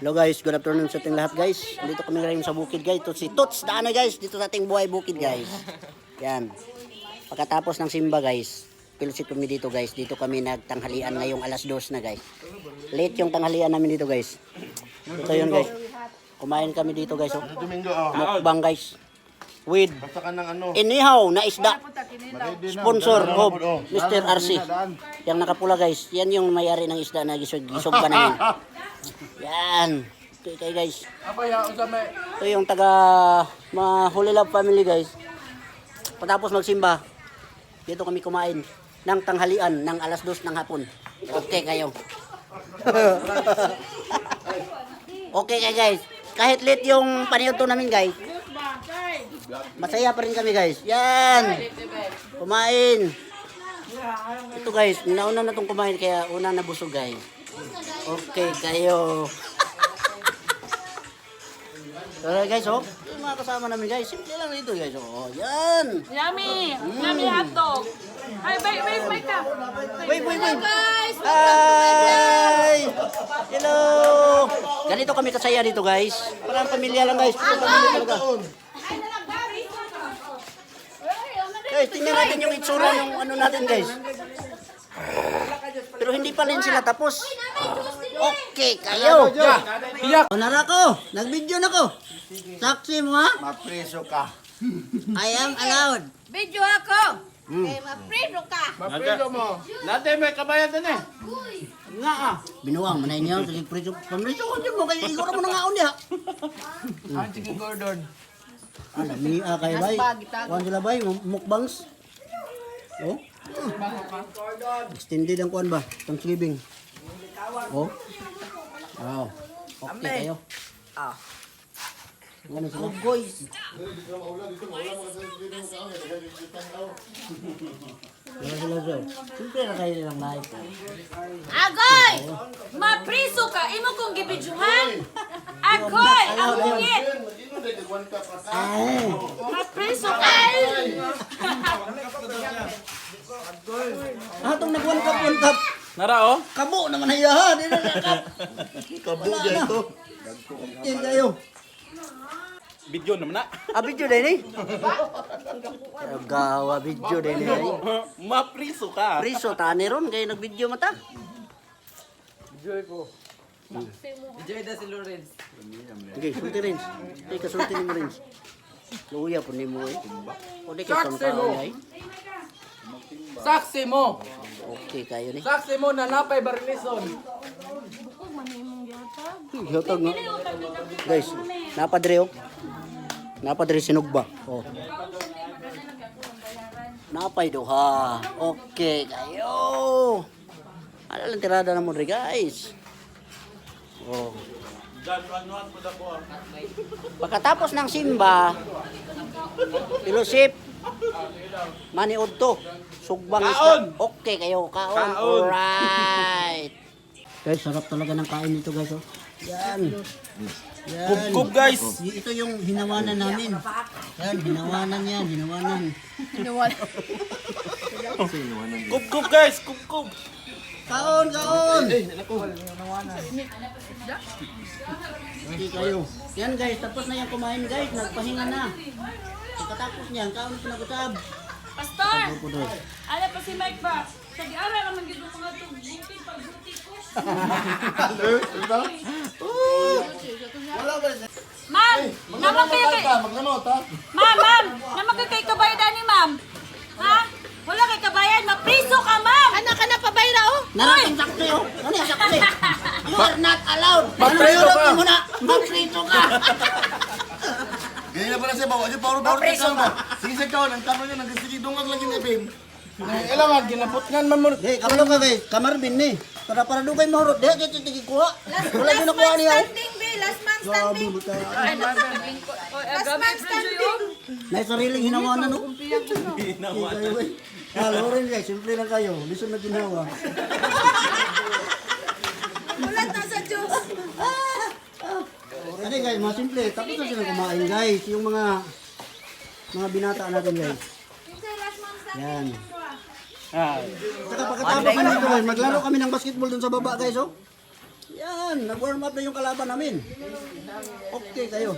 Hello guys, good afternoon sa ating lahat, guys. Dito kami ngayon sa bukid, guys. Ito si Tots Daanoy, guys, dito sa ating buhay bukid, guys. Yan. Pagkatapos ng simba, guys, pilsit kami dito, guys. Dito kami nagtanghalian ngayong alas 2 na, guys. Late yung tanghalian namin dito, guys. Ito yun, guys. Kumain kami dito, guys. Oh. Domingo, oh. Mukbang, guys. With Basta ka ng ano. inihaw na isda. Ready na. Sponsor Daan na of po, oh. Mr. Daan na, RC. daan. Yang nakapula, guys, yan yung may-ari ng isda na gisog pa namin. Yan. Ito kayo, guys. Ito yung taga mga Holy Love family, guys. Patapos magsimba, dito kami kumain ng tanghalian ng alas 2 ng hapon. Okay kayo. Okay kayo, guys. Kahit late yung paniudto namin, guys. Masaya pa rin kami, guys. Yan. Kumain. Ito, guys, nauna na tong kumain kaya una na busog, guys. Okay kayo. Tara, guys, oh. Yung mga kasama namin, guys, simple lang dito, guys. Oh, yan. Yummy! Yummy hotdog! Ay, wait, wait, wait ka! Wait, wait, wait. Guys! Hi! Hello! Ganito kami kasaya dito, guys. Parang pamilya lang, guys. Parang pamilya talaga. Guys, tingnan natin yung itsura ng ano natin, guys. Pero hindi pa rin sila tapos. Okay kayo. Iyak! Nara ko. Nag-video na ko. Saksi mo ha? Mapreso ka. I am allowed. Video ako! Kay mapreso ka! Mapreso mo. Nate, may kabayan din eh. Nga ah. Binuang man niya sige preso. Pamriso ko din mo kay igor mo na ngaon niya. Ah, sige, Gordon. Ala mi ah kay bay. Kuan sila bay mukbangs. Oh. Extended ang kuan ba? Thanksgiving. Oh. Wow. Okay kayo. Ah. Ano sila? Guys. Wala sila sir. Siyempre na kayo nilang live. Agoy! Mapriso ka! Imo kong gibidyuhan! Agoy! Ang ungit! Ay. Mapriso ka! Ah, itong nag one cup, one cup. Nara, oh. Kabo naman ay ha, di na cup. Kabo Wala dyan na. ito. Yan kayo. Video naman na. Ah, video din eh. Gawa video din eh. Mapriso ka. Priso, tani ron, kayo nag-video mata. Enjoy na si Lawrence. Sige, sulti Rins. Sige, kasulti ni mo, Rins. Luya po ni mo eh. O di ka tao ay. Saksi mo! Okay kayo ni. Saksi mo na napay barilison. Hiyotag nga. Guys, napadre oh. Napadre sinugba. Oh. Napay duha. Okay kayo. Ano lang tirada na mo rin, guys. Oh. Pagkatapos ng simba, Ilusip, maniod to. Sugbang isda. Kaon! Okay kayo, kaon. Kaon. Alright. Guys, sarap talaga ng kain nito, guys. Oh. Yan. Yan. Kub-kub, guys. Ito yung hinawanan namin. Yan, hinawanan yan, hinawanan. Kub-kub, guys. Kub-kub. Kaon, kaon! Hindi kayo. Yan guys, tapos na yung kumain, guys. Nagpahinga na. Pagkatapos niyan, kaon na pinag-usab. Pastor! Opo doy. Ala pa si Mike ba? Sa di-ara naman gid ang mga tug bukid pagbuti ko. Wala ba? Ma'am! Naman kayo kay... Maglamot ha? Ma'am, ma'am! Naman kayo kay kabayan ani, ma'am? Ha? Wala kay kabayan! Mapriso ka, ma'am! Anak ka na pabayra oh. Narating sakti oh. Ano yung sakti? You are not allowed. Mapreso Ano ka. mo na? Mapreso ka. Ganyan na pala siya, bawa siya, paro paro Mapreso ka. Sige sa kaon, ang kamo niya, nagsige dungag lagi na babe. Ilang nga, ginaputngan man mo. Hey, kabalo ka guys. Kamarbin ni. Para para dugay mahurot. Diha kay tigi kuha. Wala Last gyud nakuha man niya. oh. standing, be. Last man Grabe standing. buta. Last man standing. May sariling hinawanan no. Hinawanan. Ah, Loren guys, simple lang kayo. Listen na ginawa. Ulat na sa Diyos. Ano guys, mga simple. Tapos na sila kumain, guys. Yung mga binata natin, guys. Last man standing. Yan. Saka pagkatapos kami dito, guys, maglaro kami ng basketball dun sa baba, guys, oh. Yan, nag-warm up na yung kalaban namin. Okay kayo.